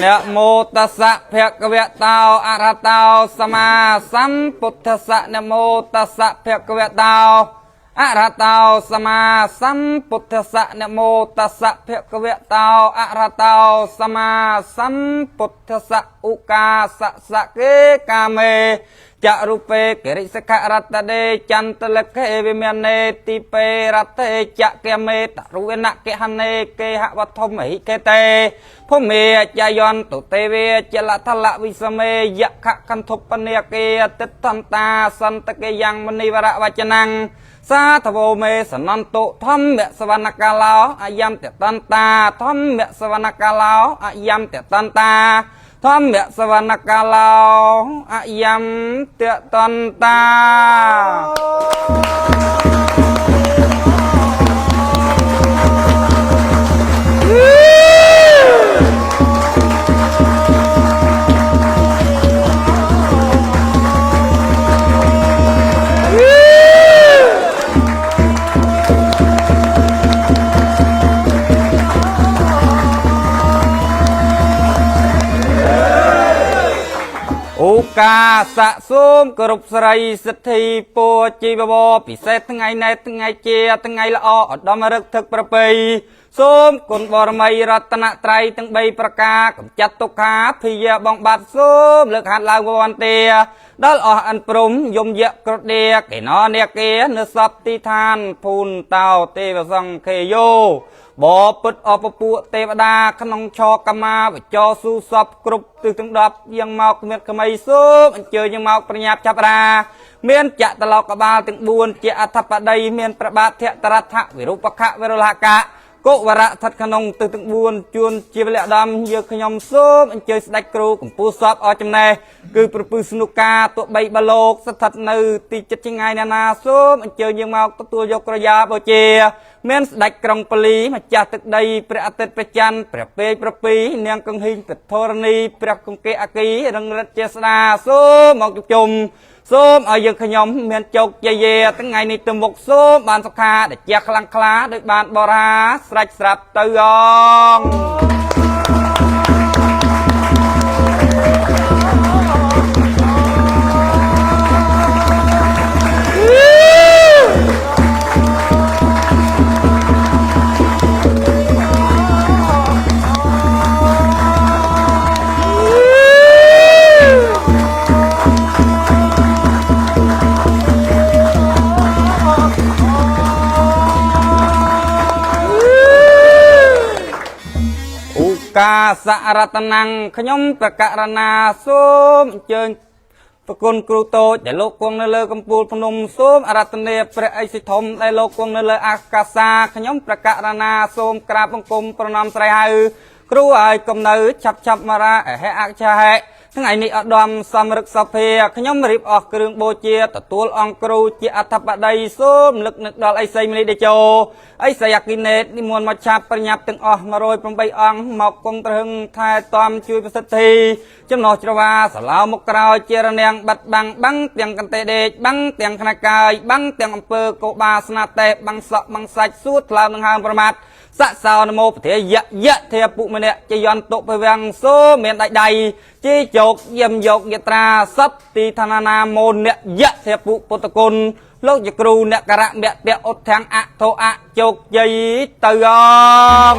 នមោតស្សៈភគវៈតោអរហតោសម្មាសម្ពុទ្ធស្សៈនមោតស្សៈភគវៈតោអរហតោសម្មាសម្ពុទ្ធស្សៈនមោតស្សៈភគវៈតោអរហតោសម្មាសម្ពុទ្ធស្សៈឧកាសសៈកេកាមេចរូពេគរិសខរតដេចន្ទលខេវិមាននេតិពេរតេចកមេតរុវណកហនេគេហវធមហិកេតេភូមិចយន្តទេវេចលថលវិសមេយខកន្ធុបនេកេទិដ្ឋន្តាសន្តកេយ៉ាងមនិវរវចនំសាធវោមេសនន្តុធម្មសវនកាឡោអយមតតន្តាធម្មសវនកាឡោអយមតតន្តាធម្មសវនកាឡោអយមតតន្តា ឧកាសៈសូមគោរពស្រីសិទ្ធិពួជីវវពិសេសថ្ងៃណែថ្ងៃជាថ្ងៃល្អឧត្តមរឹកធឹកប្រពៃសូមគុណបរមីរតនត្រ័យទាំង3ប្រការកំចាត់ទុក្ខាភិយាបងបាត់សូមលើកហាត់ឡើងវន្តាដល់អស់អិនព្រំយមយៈក្រដេកេណនេគេនៅសពទីឋានភូនតោទេវសង្ឃេយោបពុតអពពួកទេវតាក្នុងឆកមាវចរស៊ូសពគ្រប់ទិសទាំង10យាងមកគ្មានក្មីសូមអញ្ជើញយាងមកប្រញាប់ចាប់រាមានចតលោកបាលទាំង4ជាអធិបតីមានប្របាទធតរដ្ឋវិរូបខៈវិរលកៈកុវរៈស្ថិតក្នុងទិសទាំង4ជួនជាវលៈដំយើងខ្ញុំសូមអញ្ជើញស្ដេចគ្រូកម្ពុជាសពអចំណេះគឺប្រពឹសនុកាទោះបីបលោកស្ថិតនៅទីចិត្តឆ្ងាយណានាសូមអញ្ជើញយើងមកទទួលយកក្រយាបូជាមានស្ដេចក្រុងពលីម្ចាស់ទឹកដីព្រះអាទិត្យព្រះច័ន្ទព្រះពេកប្រពីនាងកង្ហីងព្រះធរណីព្រះគង្កេអគីរងរិទ្ធជាស្ដាសូមមកជួបជុំសូមឲ្យយើងខ្ញុំមានជោគជ័យយាថ្ងៃនេះទៅមុខសូមបានសុខាដែលជាខ្លាំងក្លាដោយបានបរាស្រេចស្រាប់ទៅអងឧកាសរតនំខ្ញុំប្រករណាសូមអញ្ជើញប្រគុណគ្រូតូចដែលលោកគង់នៅលើកំពូលភ្នំសូមអរតនាព្រះអិសិធំដែលលោកគង់នៅលើអាកាសាខ្ញុំប្រករណាសូមក្រាបបង្គំប្រណម្យស្រ័យហៅគ្រូឲ្យកំនៅឆាប់ឆាប់មរាអហេអច្ឆហេថ្ងៃនេះឧត្តមសំរឹកសភាខ្ញុំរៀបអស់គ្រឿងបូជាទទួលអង្គគ្រូជាអធិបតីសូមលឹកនឹកដល់អិសីមនីតេជោអិសីអគិនេតនិមន្តមកឆាប់ប្រញាប់ទាំងអស់108អង្គមកគង់ត្រហឹងថែទាំជួយប្រសិទ្ធិចំណោះច្រវាសឡោមកក្រោយជារនាំងបាត់បាំងបាំងទាំងកន្ទេដេកបាំងទាំងខ្នាកាយបាំងទាំងអំពើកោបាស្នាតេបាំងសក់បាំងសាច់សួតថ្លើមនឹងហើមប្រមាទសៈសោនមោពធាយៈយៈធាពុមនៈជយន្តតុភវំងសូមានដៃដៃជីជោគយមយកយត្រាសពទីឋានានាមោនៈយៈធាពុពុទ្ធគុណលោកជាគ្រូអ្នកករៈមៈតៈឧទ្ធាំងអធោអជោគជ័យទៅអង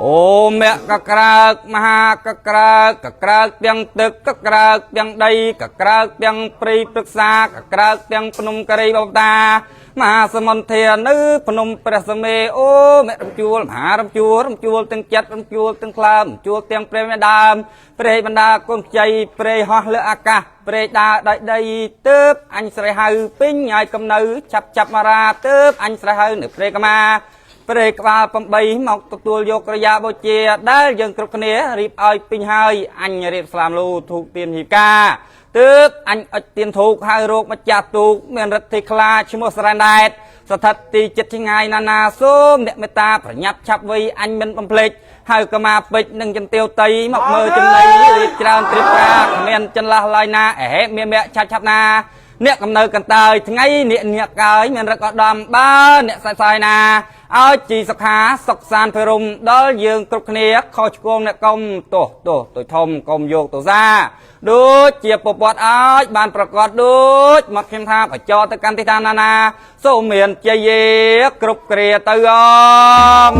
អូ មៈកក្រើកមហាកក្រើកកក្រើកទាំងទឹកកក្រើកទាំងដីកក្រើកទាំងព្រៃព្រឹក្សាកក្រើកទាំងភ្នំករីបតាមហាសមុន្ធានៅភ្នំព្រះសមេអូមៈរំជួលមហារំជួលរំជួលទាំងចិត្តរំជួលទាំងក្លើមរំជួលទាំងព្រះមេដើមព្រៃបណ្ដាកូនខ្ចីព្រៃហោះលើអាកាសព្រៃដើរដោយដីទើបអញស្រែហៅពេញឲ្យកំនៅឆាប់ចាប់មារាទើបអញស្រែហៅនៅព្រៃកម្មាព្រៃក្បាល8មកទទួលយកក្រយាបូជាដែលយើងគ្រប់គ្នារៀបឲ្យពេញហើយអញរៀបស្លាមលូធូកទៀនហ៊ីកាទើបអញអុចទៀនធូកហើយរោគម្ចាស់ទូកមានរិទ្ធិខ្លាឈ្មោះសរ៉ានដែតស្ថិតទីចិត្តឆ្ងាយណានាសូមអ្នកមេត្តាប្រញាប់ឆាប់វៃអញមិនបំភ្លេចហើយកមាពេជ្រនិងចន្ទាវតីមកមើលចំណៃរៀបច្រើនត្រៀបប្រាគ្មានចន្លោះឡើយណាអេហេមានមៈឆាប់ឆាប់ណាអ្នកកំនៅកន្តើយថ្ងៃអ្នកអ្នកកើយមានរឹកឧត្តមបើអ្នកសាយសាយណាឲ្យជីសុខាសុខសានភិរមដល់យើងគ្រប់គ្នាខុសឆ្គងអ្នកកុំទោះទោះទុយធំកុំយកទោសាដូចជាពពត់ឲ្យបានប្រកាសដូចមកខ្ញុំថាបញ្ចរទៅកាន់ទីឋានណាណាសូមមានជ័យយេគ្រប់គ្រាទៅអម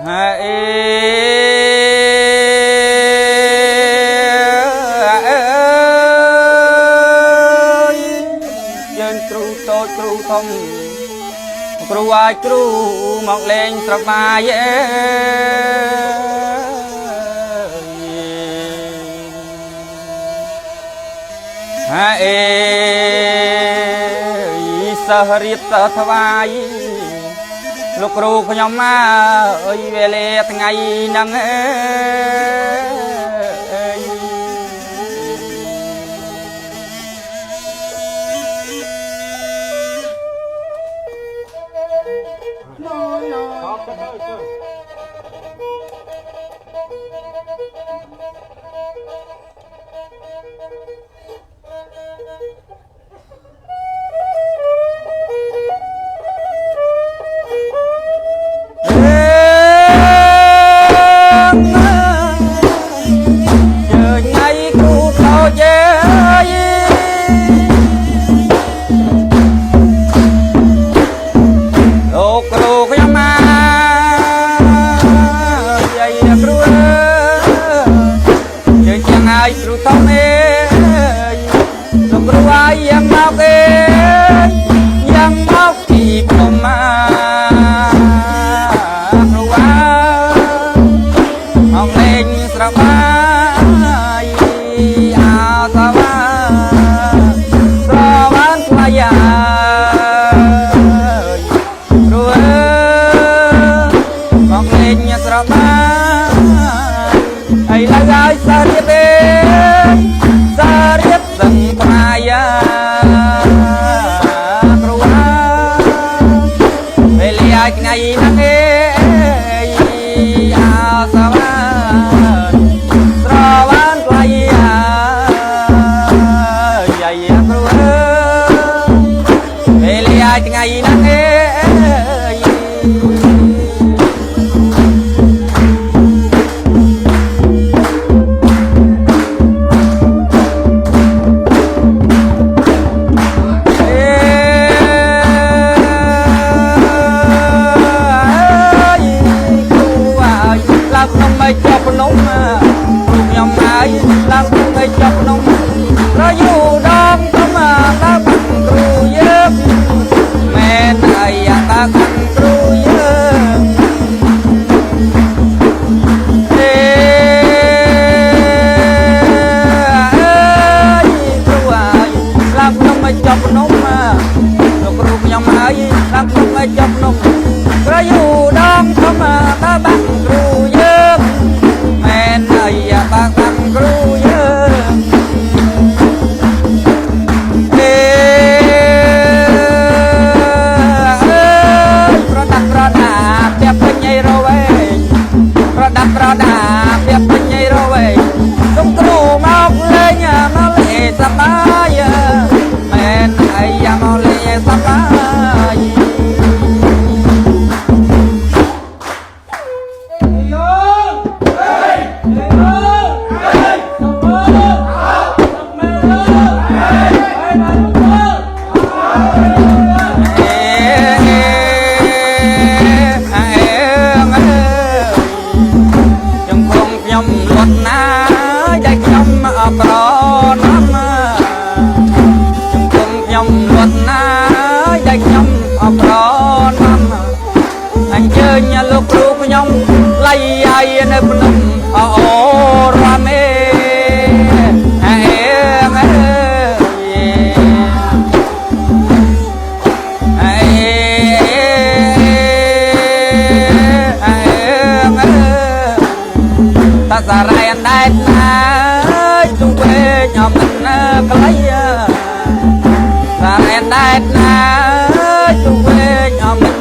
ហើយអើយយើងគ្រូតូចគ្រូធំគ្រូឲ្យគ្រូមកលេងស្រុកបាយអើយហើយអេសិស្សរៀបសិស្សថ្វាយលោកគ្រូខ្ញុំមកអើយវេលាថ្ងៃហ្នឹងអើយ ជើញថ្ងៃគ្រូតូចអើយលោកគ្រូខ្ញុំមកយាយគ្រូអើយជើញចឹងហើយគ្រូធំអើយលោកគ្រូឲ្យយ៉ាងមកអើយយ៉ាងមកពីភូមិមកគ្រូអើយ មកលេងស្របាយអាសវ៉ាស្របានថ្លៃអើយគ្រូអើយមកលេងស្របាយឥឡូវឲ្យសារៀបអើយសារៀបសឹងថ្លៃអើយគ្រូអើយ ពេលលាយថ្ងៃហ្នឹងអេអាសវ៉ានស្រវ៉ានថ្លៃអើយយាយគ្រូអើយពេលលាយថ្ងៃហ្នឹងអេអើយគ្រូអើយឡើងភ្នំឲ្យចុះភ្នំគ្រូខ្ញុំអើយឡើងភ្នំឲ្យចុះភ្នំប្រយូដងធំដល់គ្រូយើងមែនហើយអាតាខាងគ្រូយើងអេអើយគ្រូអើយឡើងភ្នំឲ្យចុះភ្នំលោកគ្រូខ្ញុំអើយឡើងភ្នំឲ្យចុះភ្នំប្រយូដងធំដល់បាក់គ្រូយើងមែន ដាប់ប្រដាពីពេញរវៃទុំគ្រូមកលេងមកលេងសប្បាយមែនអីយ៉ាមកលេងសប្បាយ អេអេអេចង្គង់ខ្ញុំលត់ណាដែលខ្ញុំប្រណំចង្គង់ខ្ញុំលត់ណាដែលខ្ញុំប្រណំអញ្ជើញលោកគ្រូខ្ញុំលៃឲ្យនៅភ្នំអូរ៉ាមេអេអេ អេអេអេតាសារ៉ៃអណ្ដែតណាយទុំវែងអមមិនក្លៃសារ៉ៃអណ្ដែតណាយទុំវែងអមមិន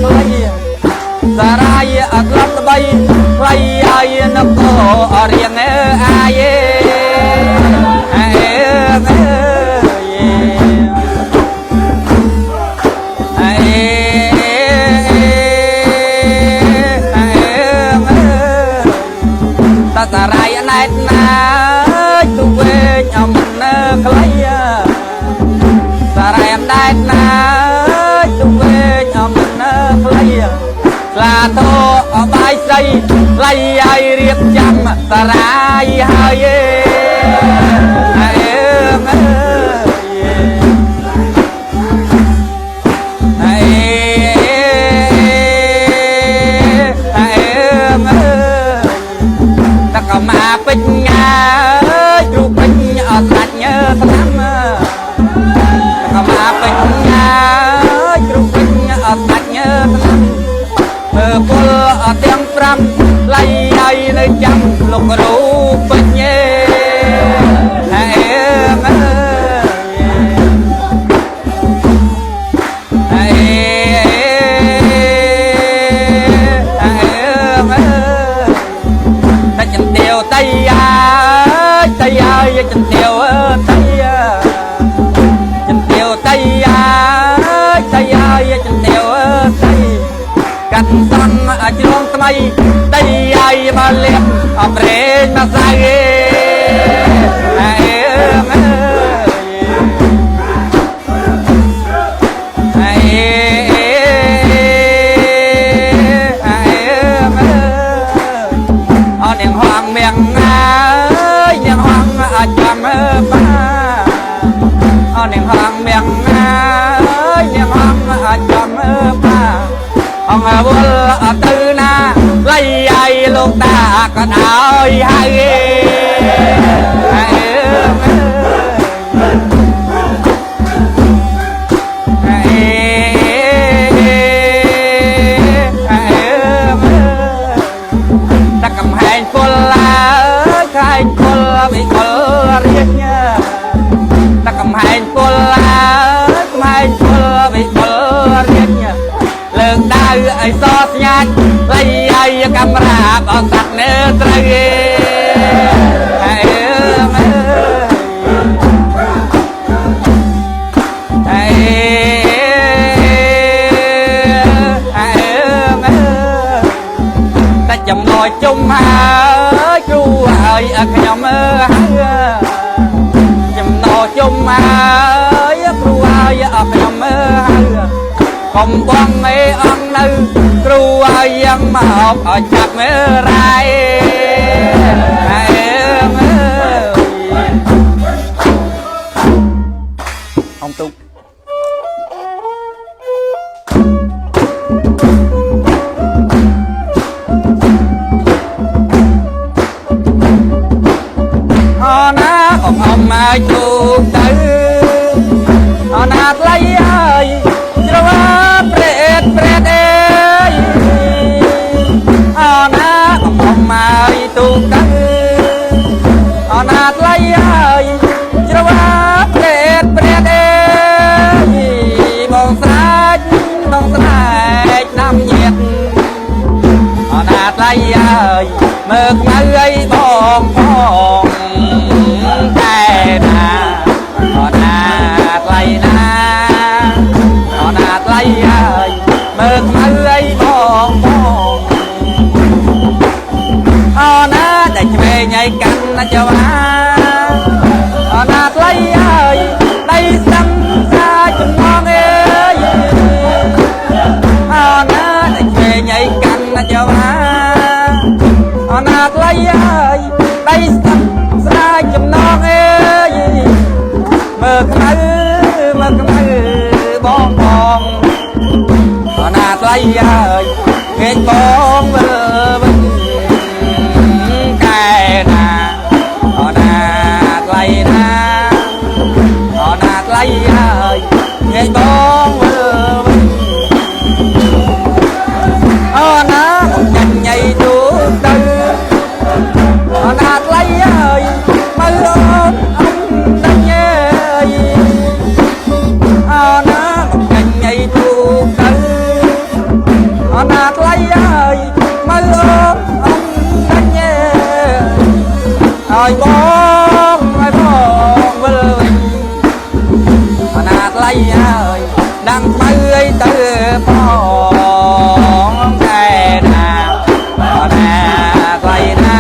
ក្លៃសារ៉ៃអត់ឡប់ល្បីក្លៃឲ្យនគររៀងអាយអេអេ អេអេតាតារៃអណែតណាទុវេញអមនក្លៃតារៃអណែតណាទុវេញអមនក្លៃស្លាធោអបាយសីលៃឲ្យរៀបចាំតារាយហើយអេអេ អេអេអើតកមាពេញងាគ្រូពេញអត់ស្ដាច់ញើស្នាមតកមាពេញងាគ្រូពេញអត់ស្ដាច់ញើស្នាមមើលពលអត់ទាំង5លៃឲ្យនៅចាំលោកគ្រូពេញអេអេអើ អេអេអេតែចិនទៀវតៃអាយតៃអាយចិនទៀវតៃចិនទៀវតៃអាយតៃអាយចិនទៀវតៃកាត់សន់ជ្រងថ្មីតៃអាយមកលៀបអប្រេងមកសៅអេអេអេ អេអេអនាងហងមៀងអើយនាងហងអាចចាំបាអនាងហងមៀងអើយនាងហងអាចចាំបាអងវល់អត់ទៅណាលៃឲ្យលោកតាក៏ដោយហើយអេអេ អេតកំហែងពលអើយខែងពលវិកលរាជតកំហែងពលអើយកំហែងពលវិកលរាជលើកដៅឲ្យសស្ញាច់លៃឲ្យកំរាបអសត្វនៅត្រូវអេអេអេអេអេតែចំណយជុំហើយគ្រូហើយខ្ញុំអើហើយចំណយជុំហើយគ្រូហើយខ្ញុំអើហើយកុំបងអេអង្គនៅគ្រូហើយយ៉ាងមកឲ្យចាប់មើរ៉ៃអេអើអមទុក អណាអមអមមកទូកទៅអណាថ្លៃហើយជ្រវប្រេតប្រេតអេយអណាអមអមមកទូកទៅអណាថ្លៃហើយជ្រវប្រេតប្រេតអេយបងស្រែកបងស្រែកដាំញាត អណាថ្លៃ ថ្លៃអើយមើលខ្មៅអីបងផងកែណាអណាថ្លៃណាអណាថ្លៃអើយមើលខ្មៅអីបងផងអណាតែឆ្វេងឲ្យកាន់ណាចវ៉ាអណាថ្លៃអើយដៃស្ដាំសាចំណងអើយ អណាតែឆ្វេងឲ្យកាន់ណាចវ៉ាអណាថ្លៃអើយដៃស្ដាំស្រាយចំណងអើយមើលខ្មៅមើលខ្មៅបងបងអណាថ្លៃអើយគេបងមើលវិញកែណាអណាថ្លៃណាអណាថ្លៃអើយគេបងមើលវិញ អូណាមកចាញ់ញ៉ៃទូទៅអូណាថ្លៃអើយមើលអូនអំដាច់អើយអូណាមកចាញ់ញ៉ៃទូទៅអូណាថ្លៃអើយមើលអូនអំដាច់អើយឲ្យបងឲ្យបងវិលវិញ អនាថ្លៃហើយដាំខ្មៅអីទៅផងកែណាអនាថ្លៃណា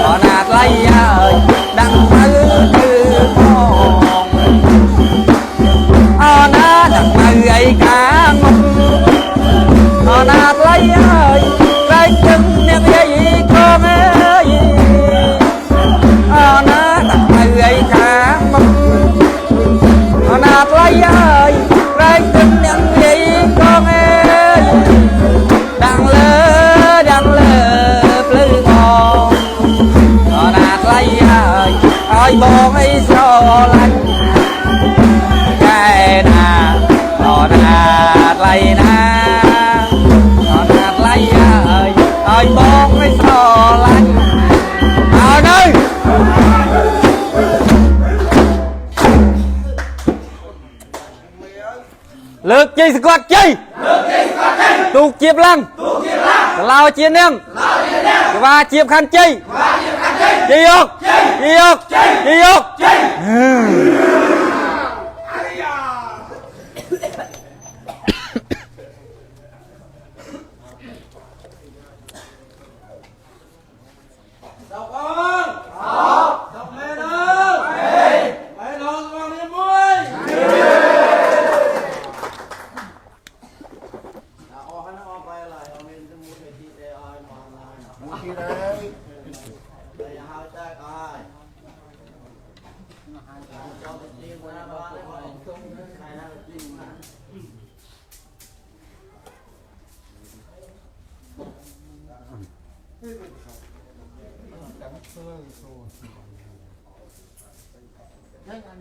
អនាថ្លៃហើយដាំខ្មៅទៅផងអនាដាំខ្មៅអីកាងមុខអនាថ្លៃហើយតែចឹងអ្នកយាយកងអើយអនាដាំខ្មៅអីខាងមុខ អនាថ្លៃអើយរែងទឹកអ្នកនិយាយកងអើយដាំងលើដាំងលើភ្លឺបងអនាថ្លៃអើយឲ្យបងអីស្រឡាញ់កែណាអនាថ្លៃណាអនាថ្លៃអើយឲ្យបងអីស្រឡាញ់ឲ្យនៅ លើកជ័យស្គាត់ជ័យលើកជ័យស្គាត់ជ័យទូកជាបឡើងទូកជាបឡើងកឡោជានាងកឡោជានាងក្វាជាបខាន់ជ័យក្វាជាបខាន់ជ័យជ័យយកជ័យយកជ័យយកជ័យ Thank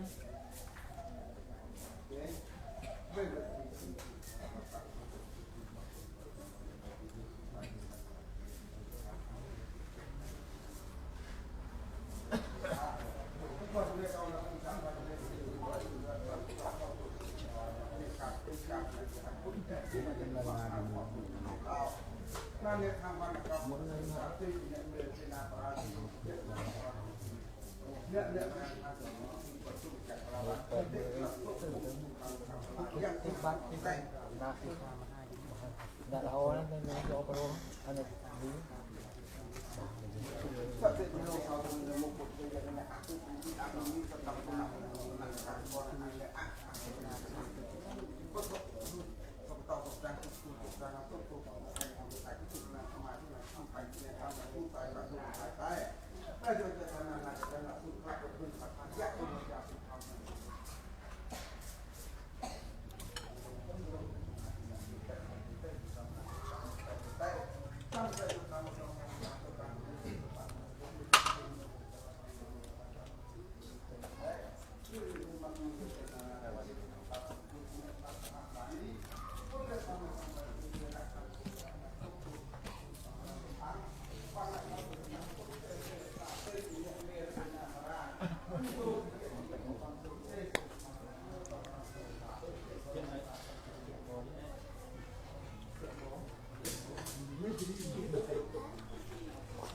you.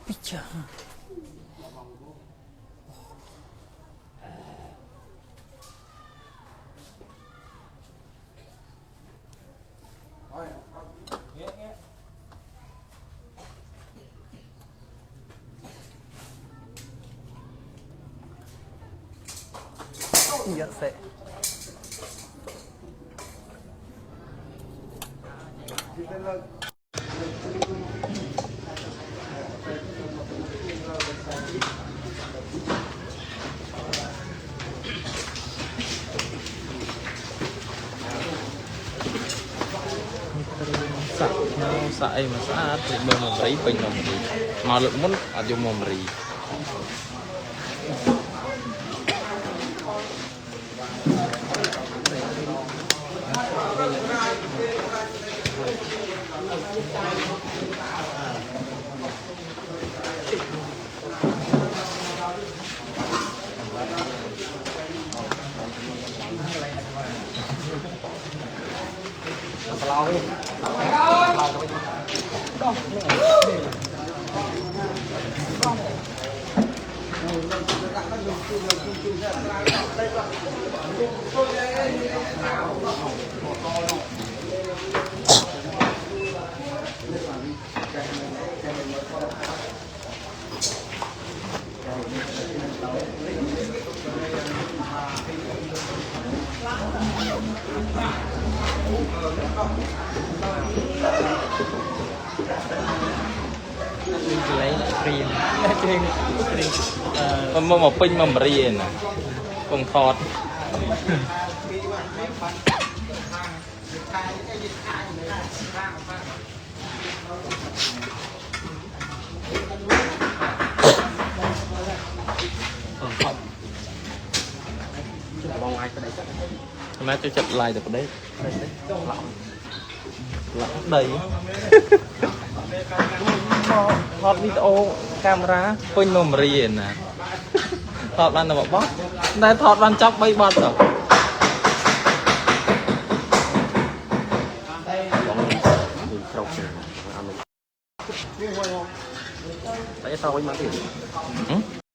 ពីចាយកសេ សាក់ខ្នោសាក់អីមកស្អាតពេញមើលមករីពេញមករីមកលើកមុនអត់យកមករីកន្លែងព្រៀងព្រៀងព្រៀងអឺមកមកពេញមករីឯណាកងថត បងអាចប្តីចិត្ត ណាចូលចិត្តឡាយទៅប្តីឡក់ដីមកថតវីដេអូកាមេរ៉ាពេញមករីឯណាថតបានតែមួយបទតែថតបានចាប់3បទទៅ ស្រុកអត់តែសោវិញមកទៀត ហឹម